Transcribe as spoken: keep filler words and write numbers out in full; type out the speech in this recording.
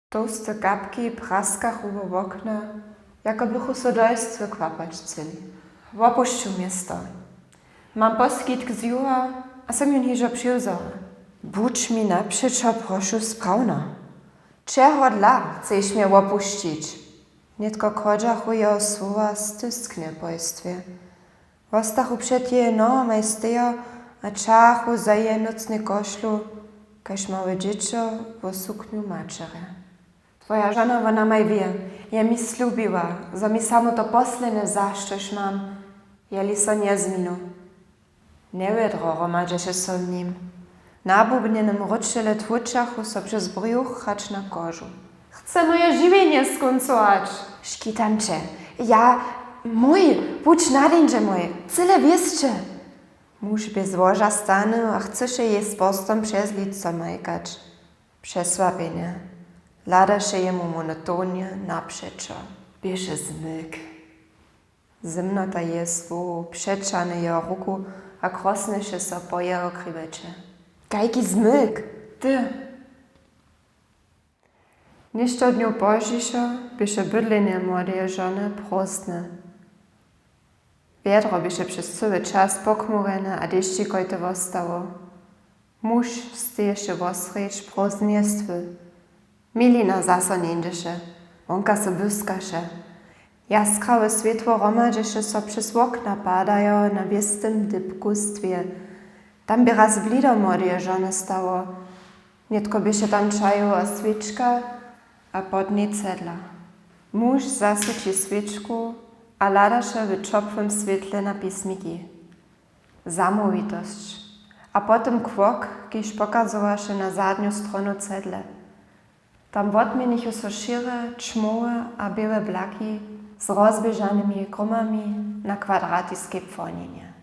Tołste kapki praskachu wo wokno, jako bychu so do jistwy kwapać chceli. Wopušću město. Mam poskitk z juha a sym jón hižo přiwzała. Budź mi napřećo, prošu, sprawna. Čehodla chceš mje wopušćić? Nětko chodźachu jeho słowa stysknje pojstwje. Wostachu před jeje nohomaj stejo a ćahachu za jeje nocnej košlu, kaž małe dźěćo wo suknju maćerje. Twoja žona, wona maj wě, je mi slubiła, zo mi samo to poslednje za štož mam, jeli so njezminu. Njewjedro hromadźeše so w nim. Nabubnjenym rěčele tłóčachu so přez brjuch hač na kožu. Chce moje žiwjenje skóncować. Škitam će. Ja, mój, budź na deńdźe mój, cyle wěsće. Muž bě z łoža stanył a chcyše jej z porstom přez lico majkać. Přesłapjenje hladaše jemu monotonje napřećo. Běše zmyk. Zymnota jeje słowow přećahny jeho ruku a krosnyše so po jeho kriwjeće. Kajki zmyk! Ty! Něšto dnjow pozdźišo běše bydlenje młodeje žony prózdne. Wjedro běše přez cyły čas pochmurjene a dešćikojte wostało. Muž steješe wosrjedź prózdneje stwy. Milina zaso njeńdźeše. Wonka so błyskaše. Jaskrawe swětło hromadźeše so přez wokna padajo na wěstym dypku stwě. Tam bě raz blido młodeje žony stało. Nětko běše tam čajowa swěčka a pod njej cedla. Muž zaswěći swěčku a hladaše w ćopłym swětle na pismiki. Zamołwitosć. A potom kłok, kiž pokazowaše na zadnju stronu cedle. Tam wotměnichu so šěre, ćmowe a běłe blaki z rozběžanymi gromami na kwadratiskej płonjenje.